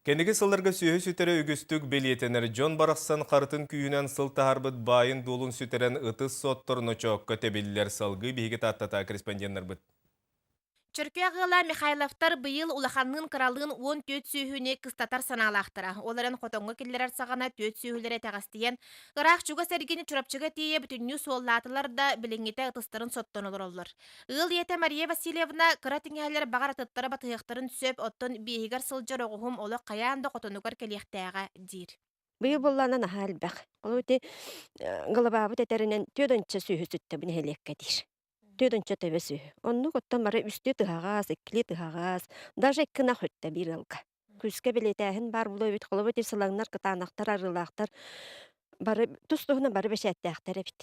Кэнники сылларга сүөһү сүтэрэ үгүстүк бэлиэтэнэр. Дьон барахсан харытын күүһүнэн сыл таһаарбыт баайын-дуолун сүтэрэн ытыс соттор ночоокко тэбиллэр. Салгыы биһиги Тааттатаа корреспонденнарбыт. Чөркөөх ыала Михайловтар быйыл улаханныын-кыралыын 14 сүөһүнү кыстатар санаалаахтара. Ол эрэн хотоҥҥо киллэрэр саҕана түөрт сүөһүлэрэ итэҕэстийэн, ыраах-чугас эргини Чурапчыга тиийэ бүтүннүү суоллаатылар да, билиҥҥитэ ытыстарын соттон олороллор. Ыал ийэтэ Мария Васильевна кыра тиҥэһэлэр баҕар атыттара батыһыахтарын сөп, оттон биэһигэр сылдьар оҕуһум олох хайаан да хотонугар кэлиэхтээҕэ диир. Быйыл буоллаана наһаа элбэх. Ол ити голубаабыт этэринэн түөрт сүөһү сүттэ бу нэһилиэккэ диир. Түөрт төбө сүөһү. Оннук оттон бары үстүү тыһаҕас, иккилии тыһаҕас, даже икки ынах үттэ биир ыалга. Күүскэ бэлиэтээһин баар буолуо эбит. Холобур ити сылаҥнар, кытаанахтар, арыылаахтар бары тус-туһунан бары бэчээттээхтэр эбит.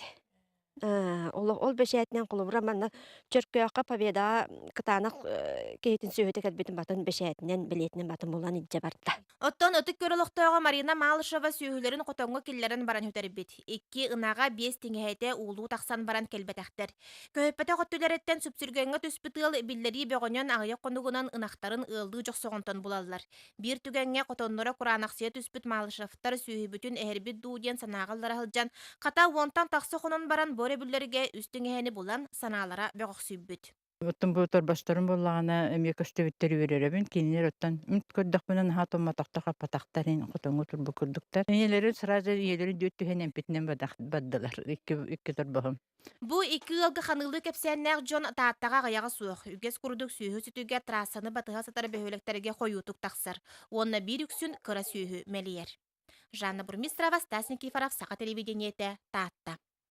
Олох ол бэчээтинэн холобура манна Чөркөөххө Победаҕа кытаанах киһитин сүөһүтэ кэлбитин батын бэчээтинэн бэлиэтинэн батын булан илдьэ барда. Оттон Ытык Күөл олохтооҕо Марина Малышева сүөһүлэрин хотоҥҥо киллэрэн баран сүтэрбит. Икки ынаҕа биэс тиҥэһэтэ уулуу тахсан баран кэлбэтэхтэр. Көһүппэтэх өттүлэриттэн сүпсүлгэҥҥэ түспүт ыал биллэрии бөҕөнөн аҕыйах хонугунан ынахтарын ыаллыы дьохсоҕонтон булаллар. Биир түгэҥҥэ хотонноро кураанахсыйа түспүт Малышевтар сүөһүбүтүн эһэрбит дуу диэн санааҕа ыллара сылдьан, хата уонтан тахса хонон баран бу өрөбүллэргэ үс тиҥэһэни булан санаалара бөҕөхсүйбүт. Оттон бу торбосторум буоллаҕына эмиэ көстүбүттэр үөрэребин. Кинилэр оттон көрдөхпүнэ наһаа томмотохтор-хаппатахтар иһин хотоҥҥо турбут курдуктар. Ийэлэрин сразу ийэлэрин дүөт түһэн эмпитинэн бардылар икки, икки торбоһум. Бу икки ыалга ханыылыы кэпсээннээх дьон Тааттаҕа аҕыйаҕа суох. Үгэс курдук сүөһү сүтүгэ трассаны батыһа сытар бөһүөлэктэргэ хойуутук тахсар уонна биир үксүн кыра сүөһү мэлийэр. Жанна Бурмистрова, Стас Никифоров, Саха телевидениетэ, Таатта.